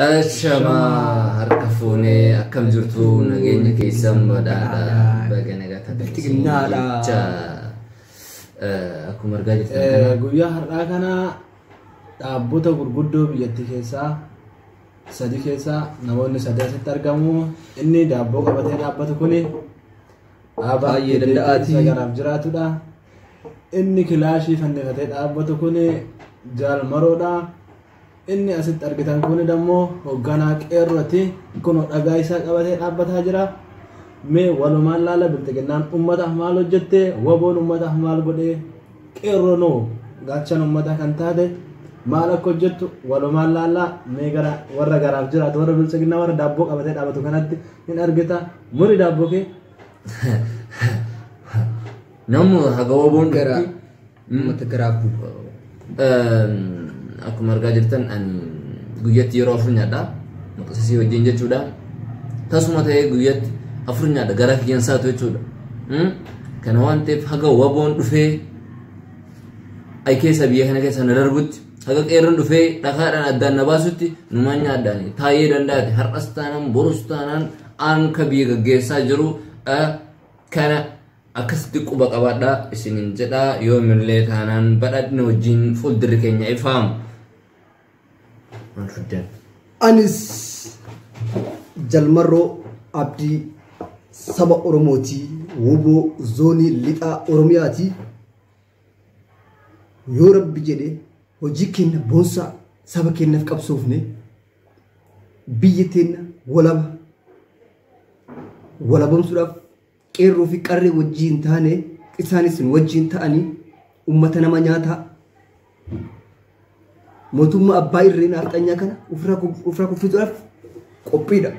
Shamaa harka fuunee akkam jirtu nageenya keessan badhaadha baga nagaa taatan Bilxiginnaadha. Jecha akkuma argaa jirtan kana Guyyaa har'aa kana dhaabbota gurguddoo biyyattii keessaa sadi keessaa namoonni sadi asitti argamu. Inni daabboo qabatee dhaabbatu kuni dhaaba Baay'ee danda'aati. isa garaaf jiraatudha. Inni kilaashii fannifatee dhaabbatu kuni Jaal Maroodha. Inni asitti argitan kuni dammoo hoogganaa qeerrooti. Kun dhagaa isaa qabatee dhaabbataa jira. Mee walumaan laala bilxiginnaan uummataaf maal hojjette? Waboon uummataaf maal godhe? Qeerroonoo gaachan uummataa kan taate maal akka hojjettu walumaan laallaa mee gara warra garaaf jiraatu warra bilxiginnaa warra daabboo qabatee dhaabbatu kanatti hin argita. Muri daabboo kee. Namni haga waboon Gara dhufutti uummata garaaf bulu. Akkuma argaa jirtan ani guyyatti yeroo afur nyaadha. Maqasasii wajjin jechuudha. Tasuma ta'ee guyyatti afur nyaadha gara kiyyan saatu jechuudha. Kana waan ta'eef haga waboon dhufee ay keessa biyya kana keessa na darbutti haga qeerroon dhufee dhakaadhaan addaan na baasutti numaan nyaadhaani taa'ee danda'ate har'as taanaan borus taanaan aan ka biyya gaggeessaa jiru kana akkasitti quba qabaadhaa isinin jedhaa yoomillee taanaan badhaadhina wajjin fuuldurri keenya ifaamu. Maal fiddaan? Anis Jalmarroo Abdii saba Oromooti. Woboo zoonii lixaa Oromiyaati. Yoo rabbi jedhe hojii keenya boonsaa saba keenyaaf qabsoofne biyya teenya walaba walabamsuudhaaf qeerroo fi qarree wajjin taane isaanis wajjin ta'anii uummata nama nyaataa mootummaa abbaa irree nafxanyaa kana ofirraa kuffisuudhaaf qophiidha.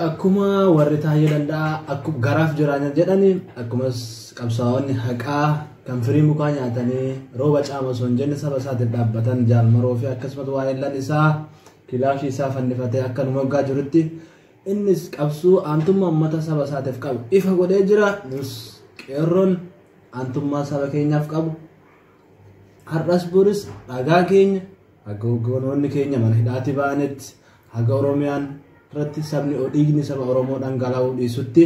Akkuma warri taa'ee danda'a akkuma garaaf jiraatan jedhani akkumas qabsaa'onni haqaa kan firii mukaa nyaatanii rooba caama osoo hin jenne saba isaatiif dhaabbatan jaalmaroo fi akkasumas waan illan isaa kilaashii isaa fannifatee akka nu moggaa jirutti innis qabsuu aantummaa uummata saba isaatiif qabu ifa godhee jira. Nus qeerroon aantummaa saba keenyaaf qabu har'as boris dhagaa keenya haga hogganoonni keenya mana hidhaatti ba'anitti haga Oromiyaan irratti sabni dhiigni saba Oromoo dhangala'uu dhiisutti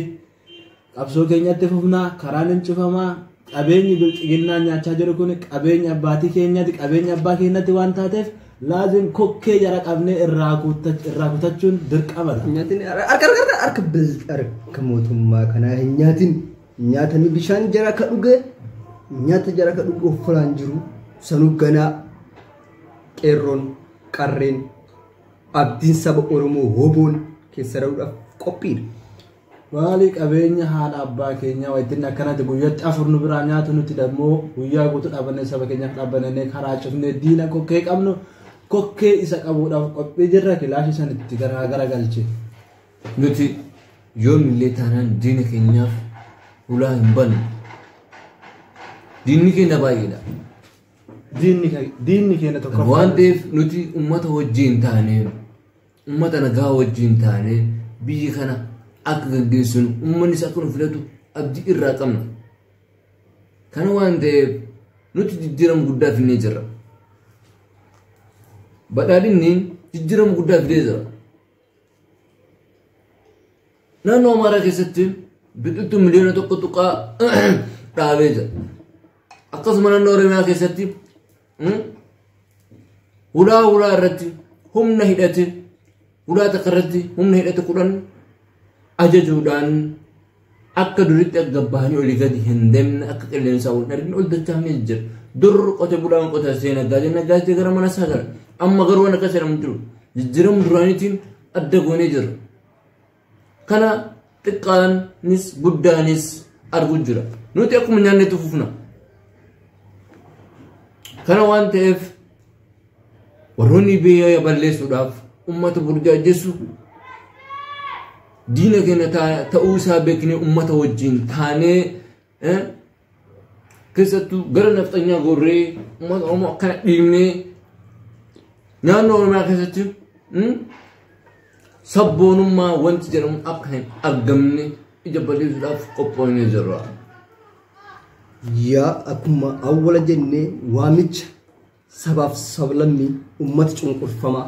qabsoo keenyatti fufnaa karaan hin cufamaa qabeenyi bilxiginnaan nyaachaa jiru kun qabeenya abbaatii keenyatti qabeenya abbaa keenyatti waan taateef laazim kokkee jara qabnee irraa kutachuun dirqamadha. Nyaatin harka harka harka harka mootummaa kanaa hin nyaatin nyaatanii bishaan jara ka dhuge nyaata jara ka dhuge offalaan jiru sanuu ganaa qeerroon qarreen abdiin saba Oromoo woboon keessa ra'uudhaaf qophiidha. Maali qabeenya haadha abbaa keenyaa wajjin akkanatti guyyatti afur nu biraa nyaatu nuti dammoo guyyaa guutuu dhaabannee saba keenyaaf dhaabbannee karaa cufnee diina kokkee qabnu kokkee isa qabuudhaaf qophii jirra kilaashii san itti garaa gara galche. Nuti yoomillee taanaan diina keenyaaf hulaa hin bannu. Diinni keenya baay'eedha. Diinni keenya tokko. Waan ta'eef nuti uummata wajjin taanee uummata nagaa wajjin taanee biyya kana akka gaggeessinu uummannis akka nu filatu abdii irraa qabna. Kana waan ta'eef nuti jijjiirama guddaa fidnee jirra. Badhaadhinni jijjiirama guddaa fidee jira. Naannoo Amaaraa keessatti biqiltuu miliyoona 1 tuqaa dhaabee jira. Akkasuma naannoo Oromiyaa keessatti hulaa hulaa irratti humna hidhate hulaa takka irratti humna hidhate 10 ajajuudhaan akka duritti akka gabbahanii olii gadi hin deemne akka qilleensaa wal arginu ol dachaafnee jira. Dur qote bulaan qotasee naggaatee naggaatee gara mana isaa gala. Amma garuu waan akkas jedhamu jiru. Jijjiirama duraaniitiin adda goonee jira. Kana xiqqaanis guddaanis argu jira. Nuti akkuma nyaannetti fufna. Kana waan ta'eef warroonni biyya balleessuudhaaf uummata burjaajjessu diina keenya ta'uu isaa beeknee uummata wajjin taanee keessattuu gara nafxanyaa gorree uummata Oromoo akkana dhiibnee naannoo Oromiyaa keessatti sabboonummaa wanti jedhamu akka hin argamne ija balleessuudhaaf qophoonee jirra. Yaa akkuma awwala jennee waamicha Sabaaf sablammii uummata cunqurfamaa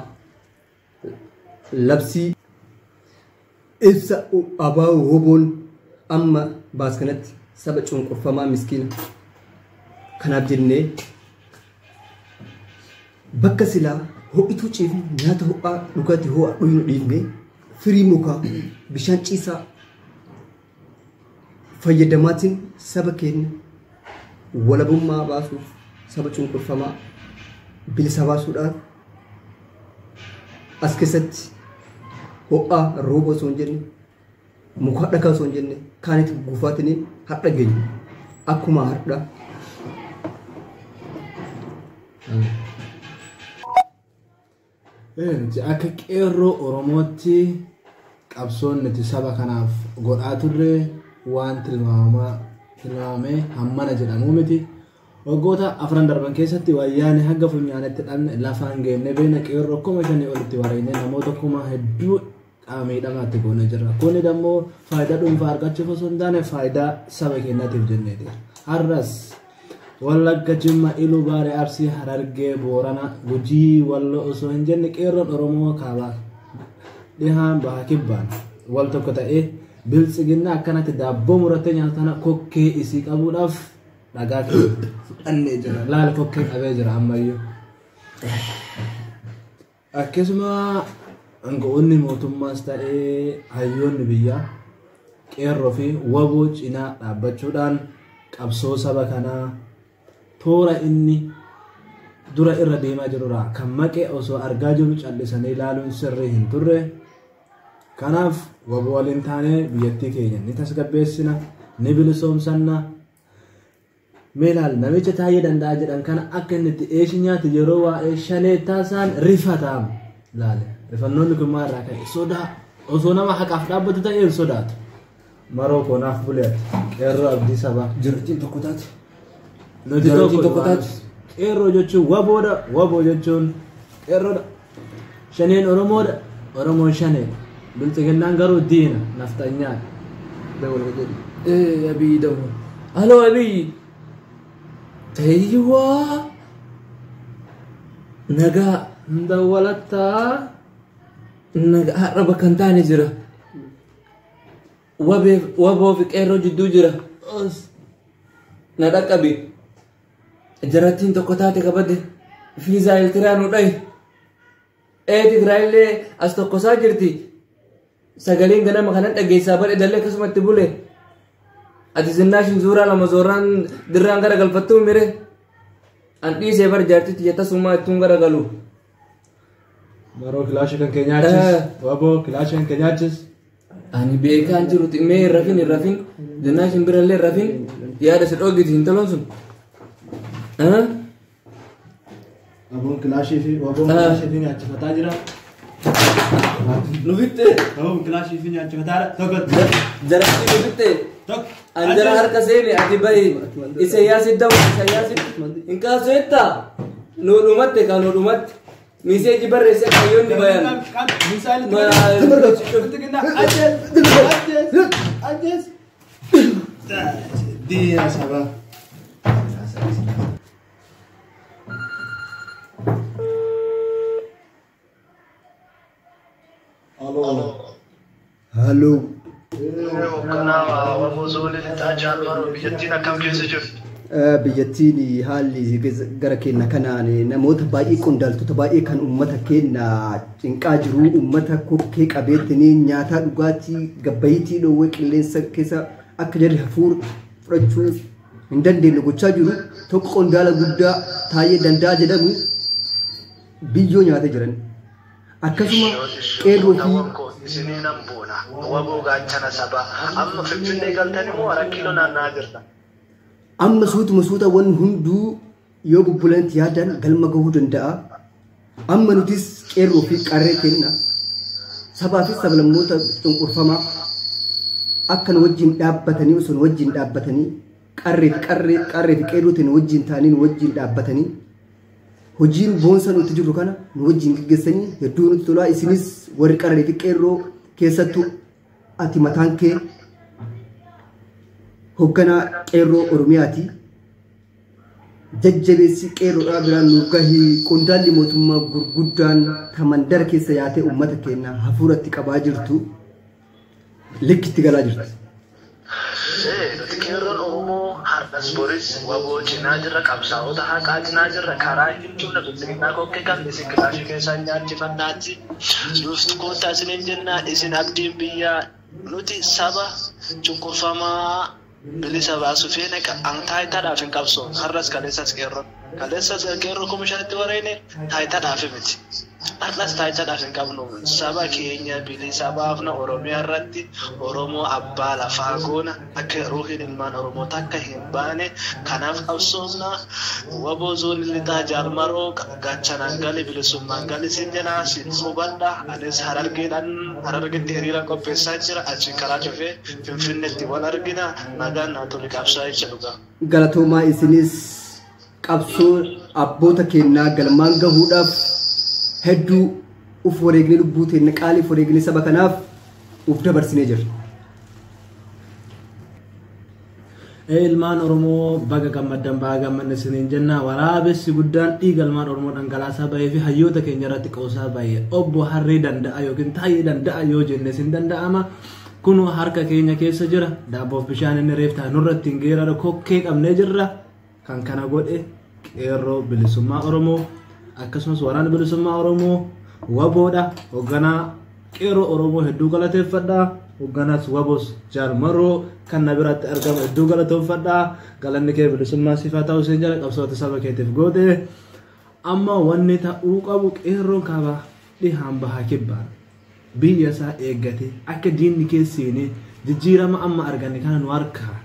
labsii ibsa ABO WBOn amma baas kanatti saba cunqurfamaa miskiina kanaaf jennee bakka silaa ho'ituu ciifne nyaata ho'aa dhugaatii ho'aa dhuynu dhiifne firii mukaa bishaan ciisaa fayyadamaatiin saba keenya walabummaa baasuuf saba cunqurfamaa bilisa baasuudhaan as keessatti ho'aa rooba osoo hin jenne muka dhagaa osoo hin jenne kaanitti gufaatanii har'a geenye akkuma har'a. Nuti akka qeerroo Oromootti qabsoon nuti saba kanaaf godhaa turre waan tilmaamamee hammana jedhamuu miti. Waggoota afran darban keessatti wayyaanee hanga funyaanitti dhabne lafaan geenne beena qeerroo 5,000 olitti wareenne namoota 10,000 qaama miidhamaatti goone jirra. Kuni immoo faayidaa dhuunfaa argachuuf osoo hin taane faayidaa saba keenyaatiif jenneeti. Har'as Wallagga, Jimma, Iluu, Baalee, Arsii, Harargee, Boorana, Gujii, Walloo osoo hin jenne qeerroon Oromoo kaabaa dhihaan baha kibbaan wal tokko ta'ee biltsiginna akkanatti daabboo murattee nyaata tana kokkee isii qabuudhaaf dhagaa fudhannee jira. Laala kokkee qabee jira ammayyuu. Akkasuma aangawoonni mootummaas ta'ee hayyoonni biyyaa qeerroo fi waboo cinaa dhaabbachuudhaan qabsoo saba kanaa toora inni dura irra deemaa jirurraa kan maqee osoo argaa jiru callisanii ilaaluun sirrii hin turre. Kanaaf waboo waliin taanee biyyattii keenya ni tasgabbeessina, ni bilisoomsanna. Mee ilaali namicha Taayyee Danda'a jedhan kana akka inni itti eeshi nyaate yeroo waa'ee shanee taasisaan rifataam. Ilaali rifannoonni kun maalirraa ka'e? Sodaa osoo nama haqaaf dhaabbatu ta'ee hin sodaatu. Maroo koonaaf buleeti qeerroo abdii sabaa. Jirtiin tokko taate. Nuti Jarootiin tokko tokko taate. Qeerroo jechuun waboodha. Waboo jechuun qeerroodha. Shaneen Oromoodha. Oromoon shaneedha. Bilxiginnaan garuu diina naftanyaadha. Dawwal jedhi. Abiy dawwal. Aloo Abiy. Tayyuwaa. Nagaa. Dawwalattaa. Nagaa har'a bakka hin taane jira. Waboo fi qeerroo jidduu jira. Na dhaqqabi. Jarattiin tokko taate qabadde. Fiizaa Eertiraa nu dhahi. Tigraayillee as tokkosaa jirti. Sagaleen ganama kanan dhageessaa badhe dallee akkasumatti bule. Ati zinnaashin suuraa lama zooraan dirraan gara galfattuu mire. An dhiisee bar jaartitti jettasummaa ittuun gara galu. Maroo kilaashii kan kee nyaachis. Waboo kilaashii kan kee nyaachis. Ani beekaan jiru mee hin rafin hin rafin. Zinnaashin birallee hin rafin. Yaada si dhoogiti hin toloon sun. Waboon kilaashii fi waboon kilaashii fi nyaachifataa jira. Nu fitte. Waboon kilaashii fi nyaachifataa jira. Tokko. Jaratti nu fitte. Tokko. An jara harka seene ati bahi. Isaayyaasi dawa Isaayyaasi hin kaasu jettaa? Nu dhumatte ka nu dhumatte. Miseeji barreesse hayyoonni bayan. Diina sabaa. Halloo. Biyyattiin akkam keessa jirti? Biyyattiin haalli gara keenya kanaan namoota baay'ee qondaaltota baay'ee kan uummata keenya cinqaa jiru uummata kokkee qabeettanii nyaataa dhugaatii gabbayitii dhoowwee qilleensa keessa akka jarri hafuura fudhachuu hin dandeenye gochaa jiru tokko qondaala guddaa Taayyee Danda'a jedhamu biyyoo nyaatee jiran. Akkasuma qeerroo fi Isiniin boona. Waboo gaachana sabaa. Amma Finfinnee galtanii moo Arat Kiiloo naanna'aa jirta? Amma suutuma suuta wanni hunduu yoo bubbulanitti yaadan galma gahuu danda'a. Amma nutis qeerroo fi qarree kenna. Sabaa fi sablammoota cunqurfamaa akka nu wajjin dhaabbatanii osoo nu wajjin dhaabbatanii qarree fi qarree qarree fi qeerrootiin nu wajjin ta'anii nu wajjin dhaabbatanii hojiin boonsa nuti jirru kana nu wajjin gaggeessanii hedduu nutti tolaa. Isinis warri qarree fi qeerroo keessattuu ati mataan kee hoogganaa qeerroo Oromiyaati. Jajjabeessi qeerroodhaa biraan nuuf gahii qondaalli mootummaa gurguddaan tamandara keessa yaatee uummata keenya hafuuratti qabaa jirtu likkitti galaa jirti. Nuti qeerroon Oromoo har'as boris waboo cinaa jirra, qabsaa'ota haqaa cinaa jirra, karaa hin cufne bilxiginnaa kokkee kan isin kilaashii keessaa nyaachifannaatti. Nuuf koottaa isiniin jenna, isin abdiin biyyaa nuti saba cunqurfamaa bilisa baasu feene taayitaadhaaf hin qabsoon har'as kaleessas qeerroon. Kaleessas qeerroo 5000tti wareene taayitaadhaaf miti. Har'as taayitaadhaaf hin qabnu saba keenya bilisa baafna Oromiyaa irratti Oromoo abbaa lafaa goona akka ruuhiin ilmaan Oromoo takka hin baane kanaaf qabsoomna waboo zoonii lixaa jaalmaroo gaachanaan gali bilisummaan gali siin jedha siin hubadha anis harargeedhaan harargetti hiriira qopheessaa jira achiin karaa cufee Finfinneetti wal argina nagaan naa toli qabsaa jecha dhugaa. Galatoomaa isinis qabsoo abboota keenyaa galmaan gahuudhaaf hedduu uf wareegnee lubbuu teenya qaalii uf wareegnee saba kanaaf uf dabarsinee jirra. Ilmaan Oromoo baga gammaddan baga gammadne isiniin jenna waraabessi guddaan dhiiga ilmaan Oromoo dhangalaasaa bahee fi hayyoota keenya irratti qoosaa bahee obbo Harree danda'a yookiin Taayee danda'a yoo jenne isin danda'ama. Kunoo harka keenya keessa jira daabboof bishaan inni reeftaa nurratti hin geerara kokkee qabnee jirra kan kana godhe qeerroo bilisummaa Oromoo akkasumas waraana bilisummaa Oromoo waboodha hoogganaa qeerroo Oromoo hedduu galateeffadha hoogganaas waboos jaalmaroo kan na biratti argamu hedduu galateeffadha galanni kee bilisummaa sifaa ta'uu isin jala qabsoota saba keetiif goote amma wanni ta'uu qabu qeerroon kaabaa dhihaan bahaa kibbaan biyya isaa eeggate akka diinni keesseenee jijjiirama amma arganne kana nu harkaa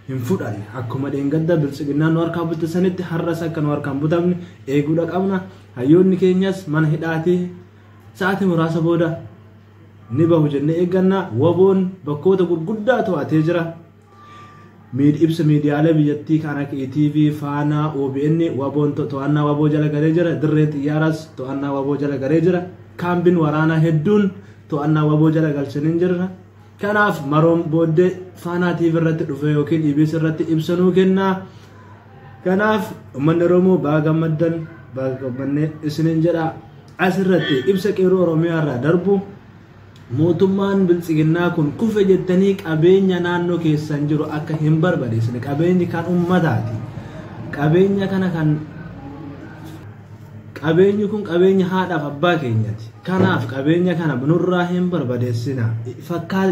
hin fudhanne akkuma dheengadda biltsiginnaan nu harkaa butte sanitti har'as akka nu harkaan butamne eeguudha qabna hayyoonni keenyas mana hidhaatii sa'aatii muraasa booda ni bahu jennee eegganna waboon bakkoota gurguddaa to'atee jira. Ibsa miidiyaalee biyyattii kan akka ETV, Faanaa, OBN waboon to'annaa waboo jala galee jira. Dirreen xiyyaaras to'annaa waboo jala galee jira. Kaambiin waraanaa hedduun to'annaa waboo jala galchanii jirra. Kanaaf maroon booddee Faanaa TV irratti dhufe yookiin EBS irratti ibsa nuu kenna. Kanaaf uummanni Oromoo baga gammaddan baga gammannee isiniin jedha. Asirratti ibsa qeerroo Oromiyaa irraa darbu mootummaan biltsiginnaa kun kufe jettanii qabeenya naannoo keessan jiru akka hin barbadeessine qabeenyi kan uummataati. Qabeenya kana kan qabeenyi kun qabeenya haadhaaf abbaa keenyati. Kanaaf qabeenya kana nurraa hin barbadeessina.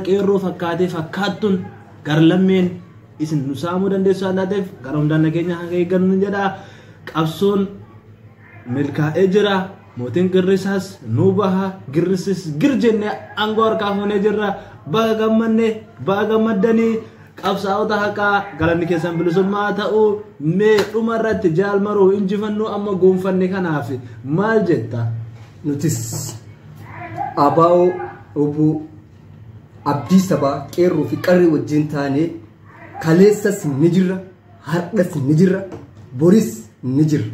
Qeerroo fakkaatee fakkaattuun garlammeen isin nu saamuu dandeessu waan taateef gara hundaan keenya hanga eeggannu jedha. Qabsoon milkaa'ee jira. Mootiin girrisaas nu baha girrisis gir jennee aangoo harkaa fuunee jirra. Baga gammanne baga gammaddanii qabsaa'ota haqaa galanni keessan bilisummaa ta'u mee dhuma irratti jaalmaroo injifannoo amma goonfanne kanaaf maal jetta? Nutis abaa'oo obbo Abdii Sabaa qeerroo fi qarree wajjin taanee kaleessas ni jirra, har'as ni jirra, boris ni jirra.